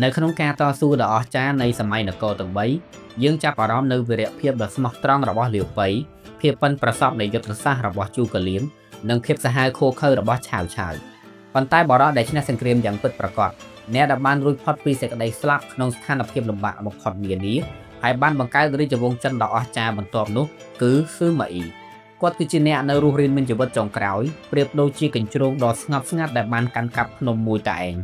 នៅក្នុងការតស៊ូដ៏អស្ចារ្យនៃសម័យនគរទាំងបីយើងចាប់អារម្មណ៍នៅវីរភាពដ៏ស្មោះត្រង់របស់លាវប៉ីភាពប៉ិនប្រសប់នៃយុទ្ធសាស្ត្ររបស់ជូកលៀងនិងភាពសាហាវឃោរឃៅរបស់ឆាវឆាវប៉ុន្តែបរិសុទ្ធដែលឈ្នះសង្គ្រាមយ៉ាងពិតប្រាកដអ្នកដែលបានរួចផុតពីសេចក្តីស្លាប់ក្នុងស្ថានភាពលំបាកបំផុតនានាហើយបានបង្កើតរាជវង្សចិនដ៏អស្ចារ្យបន្ទាប់នោះគឺស៊ឺម៉ាអ៊ីគាត់គឺជាអ្នកនៅរស់រានមានជីវិតចុងក្រោយប្រៀបដូចជាកញ្ជ្រោងដ៏ស្ងប់ស្ងាត់ដែលបានកាន់កាប់ភ្នំមួយតែឯង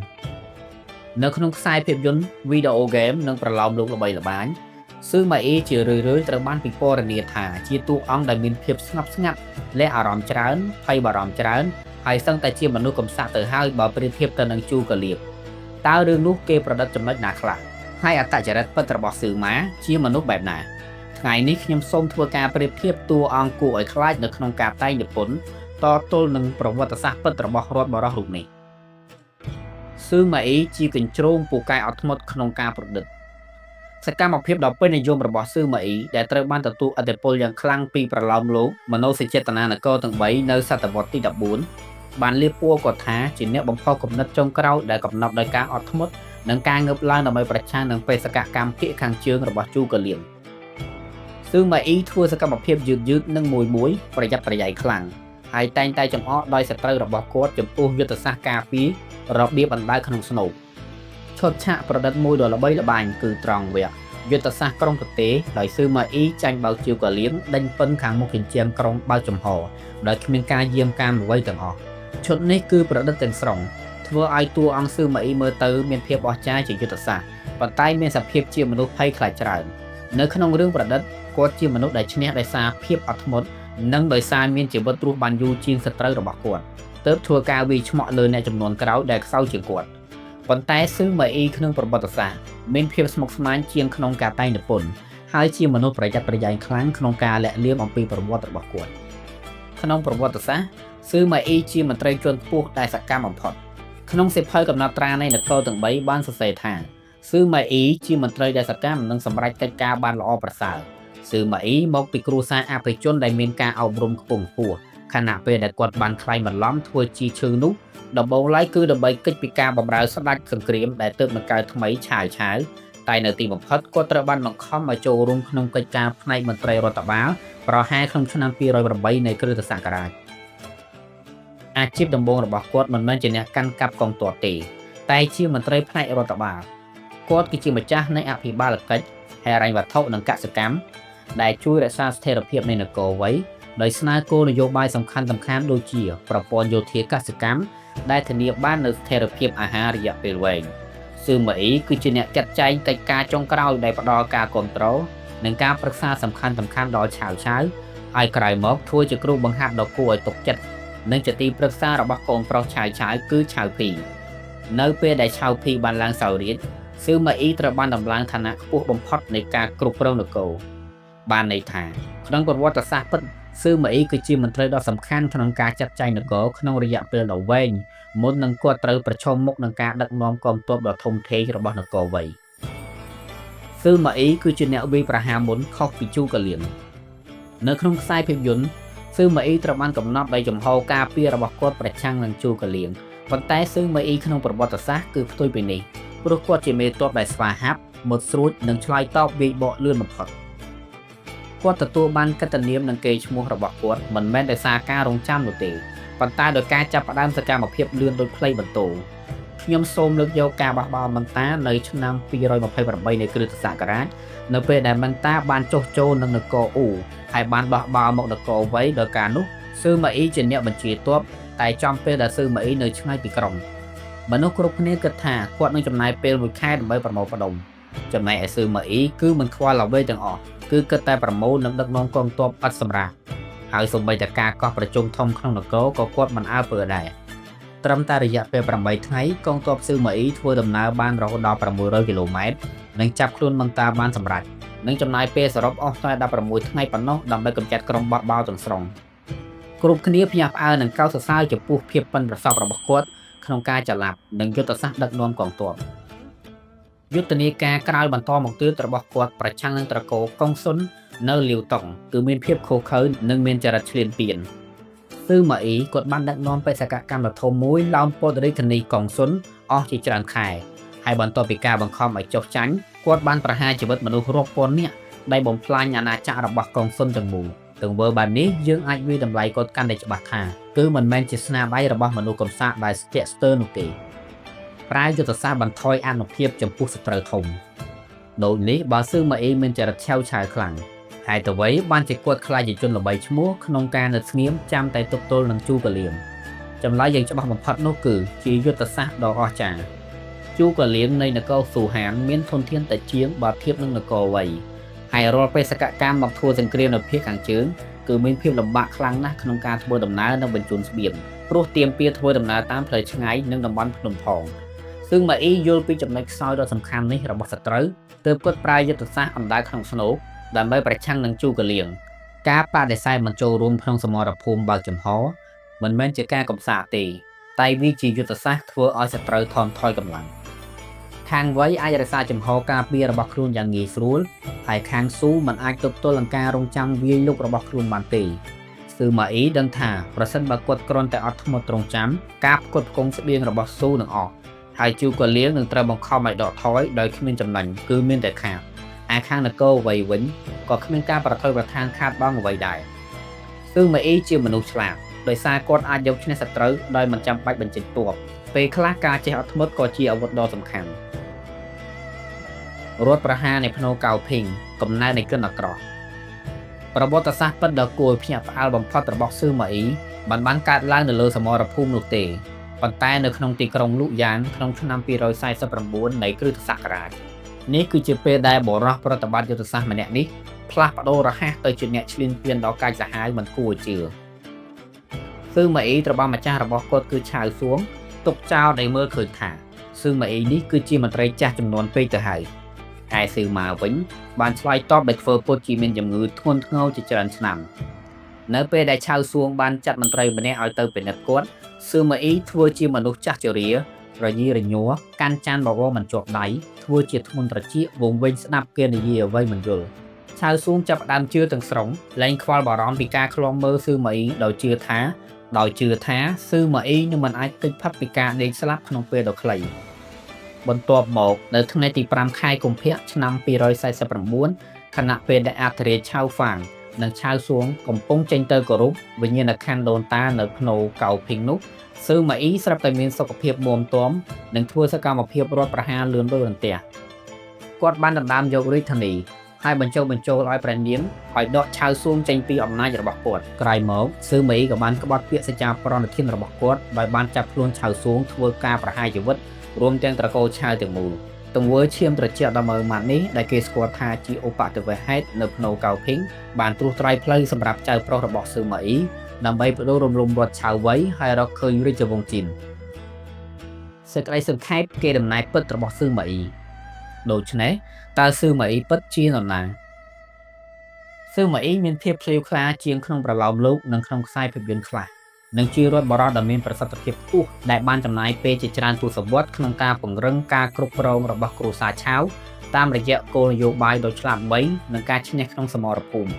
នៅក្នុងខ្សែភាពយន្តវីដេអូហ្គេមនិងប្រលោមលោកល្បីល្បាញស៊ឺម៉ាអ៊ីជារឿយៗត្រូវបានពិពណ៌នាថាជាតួអង្គដែលមានភាពស្ងប់ស្ងាត់លាក់អារម្មណ៍ច្រើនភ័យបារម្ភច្រើនហើយសឹងតែជាមនុស្សកំសាកទៅហើយបើប្រៀបធៀបទៅនឹងជូកលៀបតើរឿងនោះគេប្រឌិតចំណុចណាខ្លះហើយអត្តចរិតពិតរបស់ស៊ឺម៉ាជាមនុស្សបែបណាថ្ងៃនេះខ្ញុំសូមធ្វើការប្រៀបធៀបតួអង្គគួរឲ្យខ្លាចនៅក្នុងការតែងនិពន្ធតទល់នឹងប្រវត្តិសាស្ត្រពិតរបស់រដ្ឋបរោះរូបនេះស៊ឺម៉ាអ៊ីជាកញ្ជ្រោងពូកែអត់ធ្មត់ក្នុងការប្រឌិតសកម្មភាពដ៏ពេញនិយមរបស់ស៊ឺម៉ាអ៊ីដែលត្រូវបានទទួលឥទ្ធិពលយ៉ាងខ្លាំងពីប្រលោមលោកមនោសញ្ចេតនានគរទាំង3នៅសតវត្សទី14បានលាបពណ៌គាត់ថាជាអ្នកបំផុសគំនិតចុងក្រោយដែលកំណត់ដោយការអត់ធ្មត់និងការងើបឡើងដើម្បីប្រឆាំងនឹងបេសកកម្មភាគខាងជើងរបស់ជូកលៀងស៊ឺម៉ាអ៊ីធ្វើសកម្មភាពយឺតយឺតនិងមួយមួយប្រយ័ត្នប្រយែងខ្លាំងហើយតែងតែចំអកដោយសត្រូវរបស់គាត់ចំពោះយុទ្ធសាស្ត្រការពាររបៀបអណ្ដើកក្នុងស្នូកឈុតឆាកប្រឌិតមួយដ៏ល្បីល្បាញគឺត្រង់វគ្គយុទ្ធសាស្ត្រក្រុងទទេដោយស៊ឺម៉ាអ៊ីចាញ់បោកជាវកាលៀងដេញពិនខាងមុខជញ្ជាំងក្រុងបើកចំហដោយគ្មានការយាមកាមអ្វីទាំងអស់ឈុតនេះគឺប្រឌិតទាំងស្រុងធ្វើឲ្យតួអង្គស៊ឺម៉ាអ៊ីមើលទៅមានភាពអស្ចារ្យជាយុទ្ធសាស្ត្រប៉ុន្តែមានសភាពជាមនុស្សភ័យខ្លាចច្រើននៅក្នុងរឿងប្រឌិតគាត់ជាមនុស្សដែលឈ្នះដោយសារភាពអត់ធ្មត់និងដោយសារមានជីវិតរស់បានយូរជាងសត្រូវរបស់គាត់ទើបធ្វើការវាយឆ្មក់លើអ្នកចំនួនក្រោយដែលខ្សោយជាងគាត់ប៉ុន្តែស៊ឺម៉ាអ៊ីក្នុងប្រវត្តិសាស្ត្រមានភាពស្មុគស្មាញជាងក្នុងការតែងនិពន្ធហើយជាមនុស្សប្រយ័ត្នប្រយែងខ្លាំងក្នុងការលាក់លៀមអំពីប្រវត្តិរបស់គាត់ក្នុងប្រវត្តិសាស្ត្រស៊ឺម៉ាអ៊ីជាមន្ត្រីជាន់ខ្ពស់ដែលសកម្មបំផុតក្នុងសៀវភៅកំណត់ត្រានៃនគរទាំង3បានសរសេរថាស៊ឺម៉ាអ៊ីជាមន្ត្រីដែលសកម្មនិងសម្រេចកិច្ចការបានល្អប្រសើរស៊ឺម៉ាអ៊ីមកពីគ្រួសារអភិជនដែលមានការអប់រំខ្ពង់ខ្ពស់ខណៈពេលដែលគាត់បានក្លែងបន្លំធ្វើជាឈើនោះដំបូងឡើយគឺដើម្បីគេចពីការបម្រើស្ដេចសង្គ្រាមដែលទើបនឹងកើតថ្មីឆាវឆាវតែនៅទីបំផុតគាត់ត្រូវបានបង្ខំឲ្យចូលរួមក្នុងកិច្ចការផ្នែកមន្ត្រីរដ្ឋបាលប្រហែលក្នុងឆ្នាំ208នៃគ្រិស្តសករាជអាជីពដំបូងរបស់គាត់មិនមែនជាអ្នកកាន់កាប់កងទ័ពទេតែជាមន្ត្រីផ្នែករដ្ឋបាលគាត់គឺជាម្ចាស់នៃអភិបាលកិច្ចហិរញ្ញវត្ថុនិងកសិកម្មដែលជួយរក្សាស្ថិរភាពនៃនគរវ័យដោយស្នើគោលនយោបាយសំខាន់ៗដូចជាប្រព័ន្ធយោធាកសិកម្មដែលធានាបាននូវស្ថិរភាពអាហាររយៈពេលវែងស៊ឺម៉ាអ៊ីគឺជាអ្នកចាត់ចែងកិច្ចការចុងក្រោយដែលផ្ដល់ការគ្រប់គ្រងនិងការប្រឹក្សាសំខាន់ៗដល់ឆាវឆាវហើយក្រោយមកធ្វើជាគ្រូបង្ហាត់ដ៏គួរឲ្យទុកចិត្តនិងជាទីប្រឹក្សារបស់កូនប្រុសឆាវឆាវគឺឆាវភីនៅពេលដែលឆាវភីបានឡើងសោយរាជស៊ឺម៉ាអ៊ីត្រូវបានដំឡើងឋានៈខ្ពស់បំផុតនៃការគ្រប់គ្រងនគរបានន័យថាក្នុងប្រវត្តិសាស្ត្រពិតស៊ឺម៉ាអ៊ីគឺជាមន្ត្រីដ៏សំខាន់ក្នុងការចាត់ចែងនគរក្នុងរយៈពេលដ៏វែងមុននឹងគាត់ត្រូវប្រឈមមុខនឹងការដឹកនាំកងទ័ពដ៏ធំធេងរបស់នគរវៃស៊ឺម៉ាអ៊ីគឺជាអ្នកវាយប្រហារមុនខុសពីជូកាលៀងនៅក្នុងខ្សែភាពយន្តស៊ឺម៉ាអ៊ីត្រូវបានកំណត់ដោយចំហការពាររបស់គាត់ប្រឆាំងនឹងជូកាលៀងប៉ុន្តែស៊ឺម៉ាអ៊ីក្នុងប្រវត្តិសាស្ត្រគឺផ្ទុយពីនេះព្រោះគាត់ជាមេទ័ពដែលស្វាហាប់មុតស្រួចនិងឆ្លើយតបវាយបកលឿនបំផុតគាត់ទទួលបានកិត្តិនាមនិងកេរ្តិ៍ឈ្មោះរបស់គាត់មិនមែនដោយសារការរងចាំនោះទេប៉ុន្តែដោយការចាប់ផ្ដើមសកម្មភាពលឿនដូចផ្លៃបន្ទោខ្ញុំសូមលើកយកការបះបោរមន្តានៅឆ្នាំ228នៃគ្រិស្តសករាជនៅពេលដែលមន្តាបានចុះចូលនឹងនគរអ៊ូហើយបានបះបោរមកនគរវៃដោយការនោះស៊ឺម៉ាអ៊ីជាអ្នកបញ្ជាទ័ពតែចំពេលដែលស៊ឺម៉ាអ៊ីនៅឆ្ងាយពីក្រុងមនុស្សគ្រប់គ្នាគិតថាគាត់នឹងចំណាយពេលមួយខែដើម្បីប្រមូលផ្ដុំចំណែកឯស៊ឺម៉ាអ៊ីគឺមិនខ្វល់អ្វីទាំងអស់គឺគិតតែប្រមូលនិងដឹកនាំកងទ័ពឥតសម្រាកហើយសូម្បីតែការកោះប្រជុំធំក្នុងនគរក៏គាត់មិនអើពើដែរត្រឹមតែរយៈពេល8ថ្ងៃកងទ័ពស៊ឺម៉ាអ៊ីធ្វើដំណើរបានរហូតដល់600គីឡូម៉ែត្រនិងចាប់ខ្លួនមន្តាបានសម្រេចនិងចំណាយពេលសរុបអស់តែ16ថ្ងៃប៉ុណ្ណោះដើម្បីកម្ចាត់ក្រុមបះបោរទាំងស្រុងគ្រប់គ្នាភ្ញាក់ផ្អើលនិងកោតសរសើរចំពោះភាពប៉ិនប្រសប់របស់គាត់ក្នុងការចល័តនិងយុទ្ធសាស្ត្រដឹកនាំកងទ័ពយុទ្ធនាការក្រោយបន្តមកទៀតរបស់គាត់ប្រឆាំងនឹងត្រកូលកុងស៊ុននៅលាវតុងគឺមានភាពឃោរឃៅនិងមានចរិតឈ្លានពានស៊ឺម៉ាអ៊ីគាត់បានដឹកនាំបេសកកម្មដ៏ធំមួយឡោមព័ទ្ធរាជធានីកុងស៊ុនអស់ជាច្រើនខែហ ហើយបន្ទាប់ពីការបង្ខំឲ្យចុះចាញ់គាត់បានប្រហារជីវិតមនុស្សរាប់ពាន់នាក់ដែលបំផ្លាញអាណាចក្ររបស់កងសុនទាំងមូលទង្វើបែបនេះយើងអាចវាយតម្លៃគាត់កាន់តែច្បាស់ថាគឺមិនមែនជាស្នាដៃរបស់មនុស្សកំសាកដែលស្ទាក់ស្ទើរនោះទេប្រើយុទ្ធសាស្ត្របន្ថយអានុភាពចំពោះសត្រូវធំដូចនេះបើសឺម៉ាអ៊ីមានចរិតឆាវឆាវខ្លាំងហេតុអ្វីបានជាគាត់ក្លាយជាជនល្បីឈ្មោះក្នុងការនៅស្ងៀមចាំតែទប់ទល់នឹងជូកលៀងចម្លើយយ៉ាងច្បាស់បំផុតនោះគឺជាយុទ្ធសាស្ត្រដ៏អស្ចារ្យជូកលៀងនៃនគរស៊ូហានមានធនធានតិចជាងបើធៀបនឹងនគរវៃហើយរាល់បេសកកម្មមកធ្វើសង្គ្រាមនៅភាគខាងជើងគឺមានភាពលំបាកខ្លាំងណាស់ក្នុងការធ្វើដំណើរនិងបញ្ជូនស្បៀងព្រោះទាមទារធ្វើដំណើរតាមផ្លូវឆ្ងាយនិងតំបន់ភ្នំផងសឹងម៉ាអ៊ីយល់ពីចំណុចខ្សោយដ៏សំខាន់នេះរបស់សត្រូវទើបគាត់ប្រើយុទ្ធសាស្ត្រអណ្ដើកក្នុងស្នូកដើម្បីប្រឆាំងនឹងជូកលៀងការបដិសេធមិនចូលរួមក្នុងសមរភូមិបើកចំហមិនមែនជាការកំសាកទេតែវាជាយុទ្ធសាស្ត្រធ្វើឲ្យសត្រូវថមថយកម្លាំងខាងវៃអាចរក្សាចំហការពាររបស់ខ្លួនយ៉ាងងាយស្រួលហើយខាងស៊ូមិនអាចទប់ទល់នឹងការរងចាំវាយលុករបស់ខ្លួនបានទេសឺម៉ាអ៊ីដឹងថាប្រសិនបើគាត់គ្រាន់តែអត់ធ្មត់ត្រង់ចាំការផ្គត់ផ្គង់ស្បៀងរបស់ស៊ូនឹងអស់ហើយជូកលៀងនឹងត្រូវបង្ខំឲ្យដកថយដោយគ្មានចំណេញគឺមានតែខាតឯខាងនគរវៃវិញក៏គ្មានការប្រថុយប្រថានខាតបង់អ្វីដែរសឺម៉ាអ៊ីជាមនុស្សឆ្លាតដោយសារគាត់អាចយកឈ្នះសត្រូវដោយមិនចាំបាច់បញ្ចេញទ័ពពេលខ្លះការចេះអត់ធ្មត់ក៏ជាអាវុធដ៏សំខាន់រដ្ឋប្រហារនៃភ្នូកៅភីងកំណើតនៃជនអាក្រក់ប្រវត្តិសាស្ត្រពិតដ៏គួរឲ្យភ្ញាក់ផ្អើលបំផុតរបស់សឺម៉ាអ៊ីមិនបានកើតឡើងនៅលើសមរភូមិនោះទេប៉ុន្តែនៅក្នុងទីក្រុងលូយ៉ាងក្នុងឆ្នាំ249នៃគ្រិស្តសករាជនេះគឺជាពេលដែលបុរសប្រតិបត្តិយុទ្ធសាស្ត្រម្នាក់នេះផ្លាស់ប្ដូររហ័សទៅជាអ្នកឈ្លានពានដ៏កាចសាហាវមិនគួរឲ្យជឿសឺម៉ាអ៊ីត្រូវបានម្ចាស់របស់គាត់គឺឆាវសួងទុកចោលដែលមើលឃើញថាសឺម៉ាអ៊ីនេះគឺជាមន្ត្រីចាស់ចំនួនពេកទៅហើយឯសឺម៉ាវិញបានឆ្លើយតបដោយធ្វើពុតជាមានជំងឺធ្ងន់ធ្ងរជាច្រើនឆ្នាំនៅពេលដែលឆៅសួងបានចាត់មន្ត្រីម្នាក់ឲ្យទៅពិនិត្យគាត់សឺម៉ាអ៊ីធ្វើជាមនុស្សចាស់ជរារញីរញ័រកាន់ចានបវរមិនជាប់ដៃធ្វើជាធ្ងន់ត្រចៀកវង្វេងស្ដាប់គេនិយាយអ្វីមិនយល់ឆៅសួងចាប់ផ្ដើមជឿទាំងស្រុងលែងខ្វល់បារម្ភពីការឃ្លាំមើលសឺម៉ាអ៊ីដោយជឿថាសឺម៉ាអ៊ីនឹងមិនអាចគេចផុតពីការដេកស្លាប់ក្នុងពេលដ៏ខ្លីបន្ទាប់មកនៅថ្ងៃទី5ខែកុម្ភៈឆ្នាំ249ខណៈពេលដែលអធិរាជឆៅហ្វាងនិងឆៅសួងកំពុងចេញទៅគោរពវិញ្ញាណក្ខន្ធដូនតានៅភ្នូកៅភីងនោះសឺម៉ាអ៊ីស្រាប់តែមានសុខភាពមាំទាំនិងធ្វើសកម្មភាពរដ្ឋប្រហារលឿនដូចរន្ទះគាត់បានដណ្ដើមយករាជធានីហើយបញ្ចុះបញ្ចូលឲ្យព្រះនាងឲ្យដកឆៅសួងចេញពីអំណាចរបស់គាត់ក្រោយមកសឺម៉ាអ៊ីក៏បានក្បត់ពាក្យសច្ចាប្រណិធានរបស់គាត់ដោយបានចាប់ខ្លួនឆៅសួងធ្វើការប្រហារជីវិតរួមទាំងត្រកូលឆៅទាំងមូលទង្វើឈាមត្រជាក់ដ៏ម៉ឺងម៉ាត់នេះដែលគេស្គាល់ថាជាឧបទ្ទវហេតុនៅភ្នូកៅភីងបានត្រួសត្រាយផ្លូវសម្រាប់ចៅប្រុសរបស់សឺម៉ាអ៊ីដើម្បីបដូររំលំរដ្ឋឆៅវៃហើយរកឃើញរាជវង្សជីនសេចក្តីសង្ខេបគេដំណែលពិតរបស់សឺម៉ាអ៊ីដូច្នេះតើសឺម៉ាអ៊ីពិតជានរណាសឺម៉ាអ៊ីមានភាពភ្លាវខ្លាជាងក្នុងប្រលោមលោកនិងក្នុងខ្សែភាពយន្តខ្លះនិងជារដ្ឋបរិះដ៏មានប្រសិទ្ធភាពខ្ពស់ដែលបានចំណាយពេលជាច្រើនទសវត្សរ៍ក្នុងការពង្រឹងការគ្រប់គ្រងរបស់គ្រួសារឆាវតាមរយៈគោលនយោបាយដ៏ឆ្លាតវៃនិងការឈ្នះក្នុងសមរភូមិ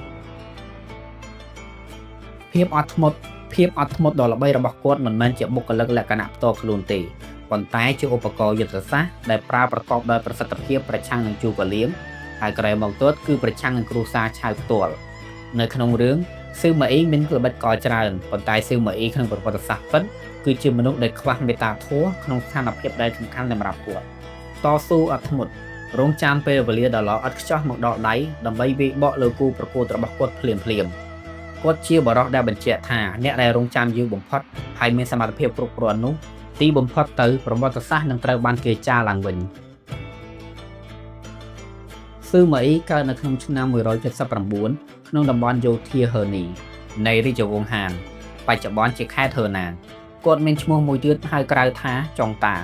ភាពអត់ធ្មត់ភាពអត់ធ្មត់ដ៏ល្បីរបស់គាត់មិនមែនជាបុគ្គលិកលក្ខណៈផ្ទាល់ខ្លួនទេប៉ុន្តែជាឧបករណ៍យុទ្ធសាស្ត្រដែលប្រើប្រកបដោយប្រសិទ្ធភាពប្រឆាំងនឹងជូកលៀងហើយក្រោយមកទៀតគឺប្រឆាំងនឹងគ្រួសារឆាវផ្ទាល់នៅក្នុងរឿងសឺម៉ាអ៊ីមានល្បិចកលច្រើនប៉ុន្តែសឺម៉ាអ៊ីក្នុងប្រវត្តិសាស្ត្រពិតគឺជាមនុស្សដែលខ្វះមេត្តាធម៌ក្នុងស្ថានភាពដែលសំខាន់សម្រាប់គាត់តស៊ូអត់ធ្មត់រងចាំពេលវេលាដ៏ល្អឥតខ្ចោះមកដល់ដៃដើម្បីវាយបកលើគូប្រកួតរបស់គាត់ភ្លាមភ្លាមគាត់ជាបរិះដែលបញ្ជាក់ថាអ្នកដែលរងចាំយូរបំផុតហើយមានសមត្ថភាពគ្រប់គ្រាន់នោះទីបំផុតទៅប្រវត្តិសាស្ត្រនឹងត្រូវបានគេចារឡើងវិញសឺម៉ាអ៊ីកើតនៅក្នុងឆ្នាំ179ក្នុងតំបន់យោធាហឺនីនៃរាជវង្សហានបច្ចុប្បន្នជាខេត្តហឺណានគាត់មានឈ្មោះមួយទៀតហៅក្រៅថាចុងតា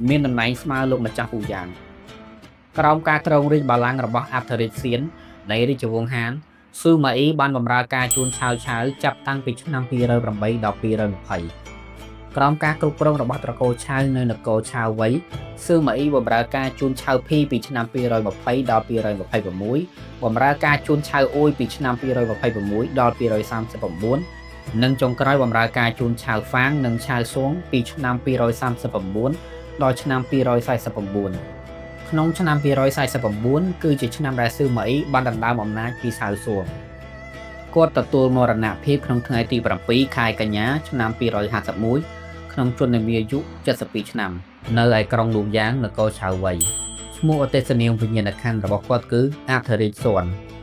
មានតំណែងស្មើលោកម្ចាស់ពូយ៉ាងក្រោមការគ្រងរាជបល្ល័ង្ករបស់អធិរាជសៀននៃរាជវង្សហានសឺម៉ាអ៊ីបានបម្រើការជូនឆាវឆាវចាប់តាំងពីឆ្នាំ208ដល់220ក្រោមការគ្រប់គ្រងរបស់ត្រកូលឆាវនៅនគរឆាវវៃសឺម៉ាអ៊ីបម្រើការជូនឆាវភីពីឆ្នាំ220ដល់226បម្រើការជូនឆាវអ៊ួយពីឆ្នាំ226ដល់239និងចុងក្រោយបម្រើការជូនឆាវហ្វាងនិងឆាវសួងពីឆ្នាំ239ដល់ឆ្នាំ249 ក្នុងឆ្នាំ249គឺជាឆ្នាំដែលសឺម៉ាអ៊ីបានដណ្ដើមអំណាចពីសៅសួងគាត់ទទួលមរណភាពក្នុងថ្ងៃទី7ខែកញ្ញាឆ្នាំ251ក្នុងជន្មាយុ72ឆ្នាំនៅឯក្រុងលូយ៉ាងនគរឆៅវៃឈ្មោះអទេសនាមវិញ្ញាណក្ខន្ធរបស់គាត់គឺអធិរាជសួន។